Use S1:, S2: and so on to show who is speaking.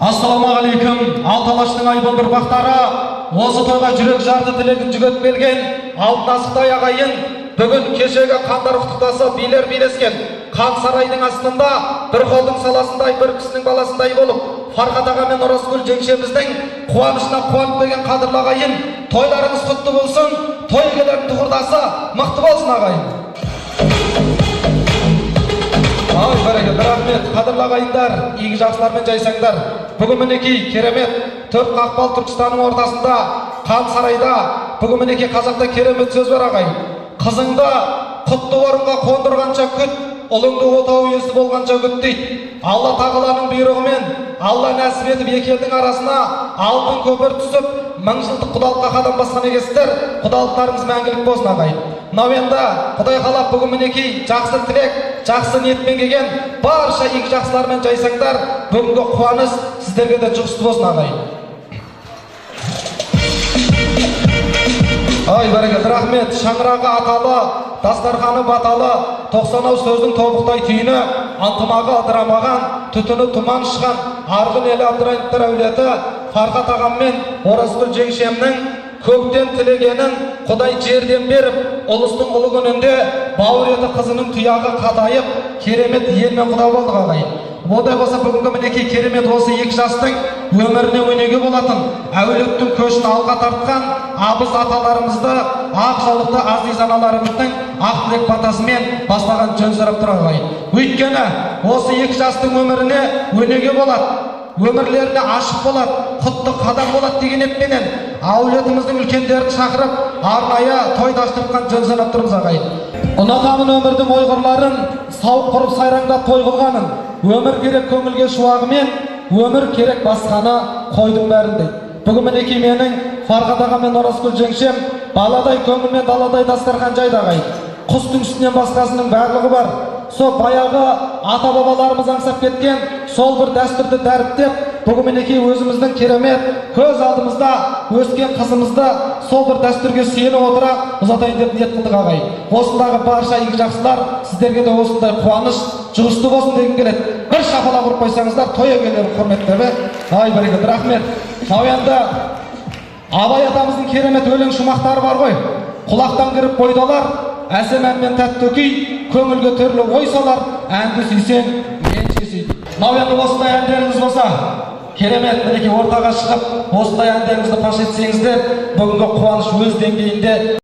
S1: Ассалаумағалейкум, алты алаштың айбынды ұрпақтары, осы тойға жүрек жарды тілегін жүгетіп келген алтын асықтай ағайын, бүгін кешегі қандар құттықтасы, билер билескен қан сарайдың астында бір қолдың саласындай, бір кісінің баласындай болып Фархат аға мен Оразгүл жеңшеміздің қуанышына қуанып келген қадірлі ағайын, тойларыңыз құтты болсын, той иелерінің тұғырдасы мықты болсын, ағайын. Ай, бәрекелді, рахмет, қадірлі ағайындар, игі жақсылармен жайсаңдар. Бүгін, мінекей, керемет төрт қақпал Түркістанның ортасында, қан сарайда, бүгін, мінекей, қазақта керемет сөз бар, ағайын: қызыңды құтты орынға қондырғанша күт, ұлыңды отау иесі болғанша күт дейді. Алла тағаланың бұйрығымен, Алла нәсіп етіп, екі елдің арасына алтын көпір түсіп, 1000 жылдық құдалыққа қадам басқан екенсіздер. Құдалықтарыңыз мәңгілік болсын, ағайын. Мынау енді, құдай қалап, бүгін, мінекей, жақсы тілек, жақсы ниетпен келген барша игі жақсылармен жайсаңдар, бүгінгі қуаныш сіздерге де жұғысты болсын, ағайын. Ай, бәрекелді, рахмет. Шаңырағы аталы, дастарханы баталы, 90 ауыз сөздің тобықтай түйіні, ынтымағы ыдырамаған, түтіні тұман ұшқан Арғын елі, Абдырайымовтар әулеті, Фархат ағам мен Оразгүл жеңшемнің көктен тілегенін Құдай жерден беріп, ұлыстың ұлы күнінде бауыр еті қызының тұяғы қатайып, керемет елмен құда болдық, ағайын. Ондай болса, бүгінгі, мінекей, керемет осы екі жастың өміріне өнеге болатын, әулеттің көшін алға тартқан абыз аталарымызды, ақ жаулықты азиз аналарымыздың ақ тілек батасымен бастаған жөн сұрап тұр, ағайын. Өйткені осы екі жастың өміріне өнеге болады, өмірлеріне ашық болады, құтты қадам болады деген ниетпенен әулетіміздің үлкендерін шақырып, арнайы той аштыртқан жөн санап тұрмыз, ағайын. Ұнатамын өмірдің ойғырларын, сауық құрып, сайраңдап той қылғанын. Өмір керек көңілге шуағымен, өмір керек, басқаны қойдың бәрін дейді. Бүгін, мінекей, менің Фархат ағам мен Оразгүл жеңшем баладай көңілмен даладай дастархан жайды, ағайын. Құстың үстінен басқасының барлығы бар. Сол баяғы ата бабаларымыз аңсап кеткен сол бір дәстүрді дәріптеп, бүгін, мінекей, өзіміздің керемет көз алдымызда өскен қызымызды сол бір дәстүрге сүйене отыра ұзатайын деп ниет қылдық, ағайын. Осындағы барша игі жақсылар, сіздерге де осындай қуаныш жұғысты болсын дегім келеді. Бір шапалақ ұрып қойсаңыздар, той иелерін құрметтеп. Ай, бәрекелді, рахмет. Мынау енді Абай атамыздың керемет өлең шумақтары бар ғой: құлақтан кіріп бойды алар, әсем ән мен тәтті күй, көңілге түрлі ой салар, әнді сүйсең, менше сүй. Мынау енді осындай әндеріңіз болса, керемет, мінекей, ортаға шығып, осындай әндеріңізді паш етсеңіздер, бүгінгі қуаныш өз деңгейінде.